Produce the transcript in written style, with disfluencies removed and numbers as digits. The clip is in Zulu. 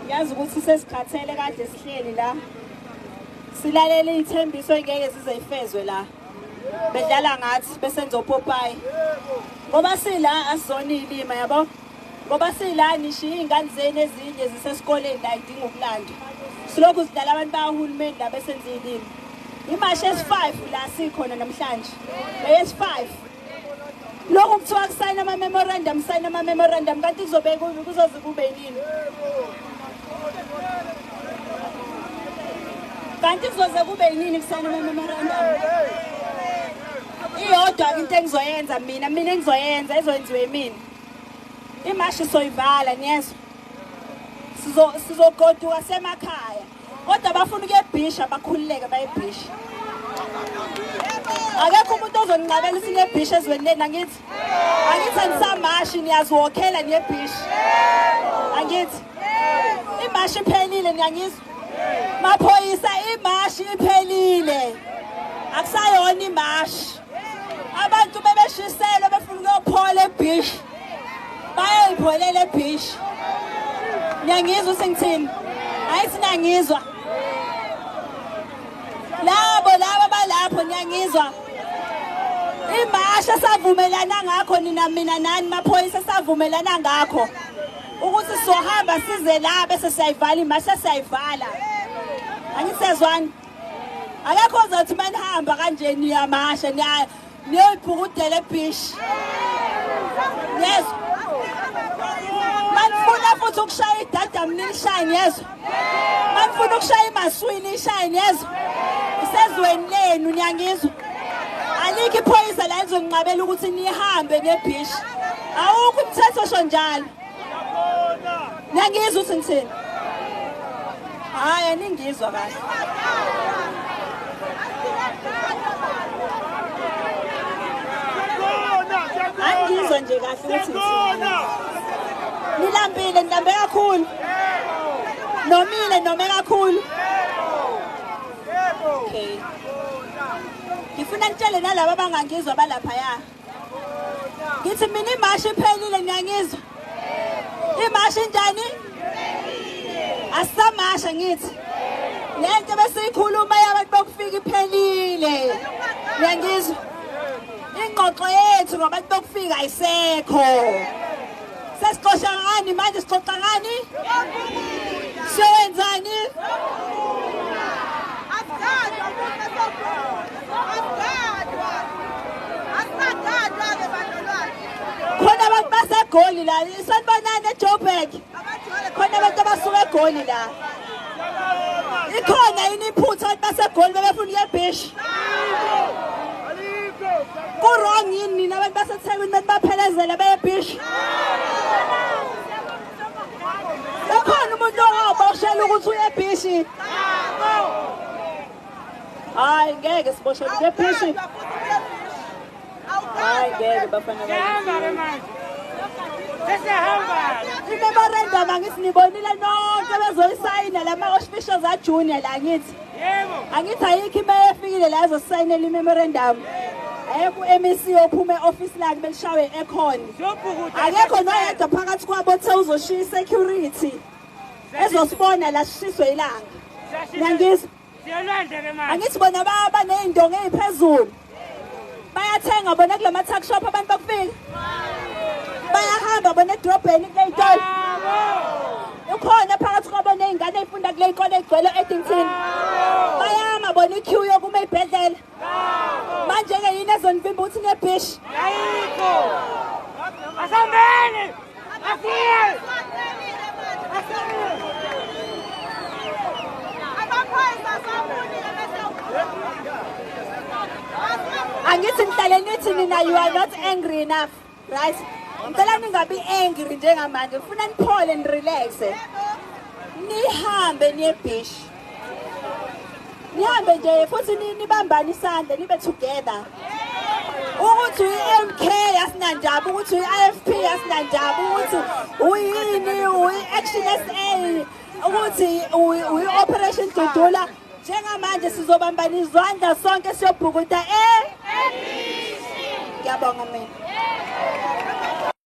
Ngiyazi ukuthi sesikhathele kade sihleli la. Silalele ithembiso engeke zize ifezwe la. Bedlala ngathi besenza opopayi. Ngoba sila asizona ilima yabo. Ngoba sila nishiya iy'ngane zenu ezinye zisesikoleni la idinga ukulandwa. Silokhu sidlala abantu bakahulumeni la besenza iy'limi. Imashi esi-5 la sikhona namhlanje. Eyesi-5. Lokhu kuthiwa kusayina ama-memorandum, sayina ama-memorandum kanti kuzobe kuzoze kube yini? Kanti kuzoze kube yini kusayina ama-memorandum? Iyodwa-ke into engizoyenza mina, mina engizoyenza ezoyenziwa yimina. Imashi soyivala niyezwa. Sizogoduka semakhaya. Kodwa bafuna ukuya ebhisha bakhululeke baye ebhisha. Akekho umuntu ozonqabela ukuthi niye ebhisha ezweni lenu angithi? Angithi anisamashi niyaziwokhela niye ebhisha. Angithi? Imashi iphelile niyangizwa? Maphoyisa imashi iphelile. Akusayona imashi. Abantu bebeshiselwe befuna ukuyophola ebhisha. Bayoyipholela ebhishi. Niyangizwa ukuthi ngithini? Hayi sinangizwa. Labo laba balapho niyangizwa. Imasha savumelana ngakho nina mina nani maphoyisa savumelana ngakho ukuthi sohamba size la bese siyayivala imasha siyayivala. Angisezwani. Akekho ozothi manihamba kanje niyamasha niya niyoyibhukudela ebhishi. Yezwa. Manifuna futhi ukushaya idadamu nilishaye niyezwa. Manifuna ukushaya imaswini nishaye niyezwa. Isezweni lenu niyangizwa. Alikho iphoyisa la elizonqabela ukuthi nihambe ngebhishi. Awukho umthetho osho njalo. Niyangizwa ukuthi ngithini? Hayi aningizwa kahle. Angizwa nje kahle ukuthi ngithini. Nilambile, nilambe kakhulu. Nomile, nome kakhulu. Okay. Ngifuna nitshele nalabo abangangizwa balaphaya. Ngithi mina imashi iphelile niyangizwa? Imashi injani? Asisamasha ngithi. Lento besiyikhuluma yabantu bokufika iphelile. Niyangizwa? Ingxoxo yethu ngabantu bokufika ayisekho. Sesixoxa ngani manje sixoxa ngani? Siyenzani? Khona abantu baseGoli la, sanibonani eJoburg. Khona abantu abasuka eGoli la. Ikhona yini iphutha abantu baseGoli bebefuna ukuya ebhishi? Ku-wrong yini nina abantu baseThekwini benibaphelezela beye ebhishi? Ukhona umuntu ongaboshela ukuthi uye ebhishi? Hayi ngeke siboshwe uye ebhishi. Hayi ngeke bafana Siyahamba-ke manje. Sesiyahamba. I-memorandum angithi nibonile nonke bezoyisayina la ma-officials a-junior la ngithi. Yebo. Angithi ayikho imeya efikile la ezosayinela i-memorandum. Ayekho u-MEC ophuma e-office lakhe belishawe i-aircon. Siyobhukuda. Akekho noyedwa phakathi kwabo othe uzoshiya i-security ezosibona la sishiswe ilanga. Niyangizwa? Siyolwandle-ke manje. Angithi bona baba ney'ndonga ey'phezulu. Bayathenga bona kula ma-tuck shop abantu bakufika. Bayahamba bona edrobheni kule y'tolo. Ukhona phakathi kwabo ney'ngane ey'funda kule y'kole ey'gcwele e-Addington. Bayama bona i-queue yokuma ey'bhedlela. Manje-ke yini ezonivimba ukuthi niye ebhishi? Ayikho. Asambeni. Asiye. Asiye. Angithi nihlale nithi nina you are not angry enough, right? Ngicela ningabi angry njengamanje, ngifuna niphole nirelaxe. Nihambe niye ebhishi. Nihambe nje futhi nibambane isandla nibe together. Ukuthi uyi-MK asinandaba, ukuthi uyi-IFP asinandaba, ukuthi uyini, uyi-Action SA, ukuthi uyi-Operation Dudula. Njengamanje sizobambana izandla sonke siyobhukuda eh. Ngiyabonga mina.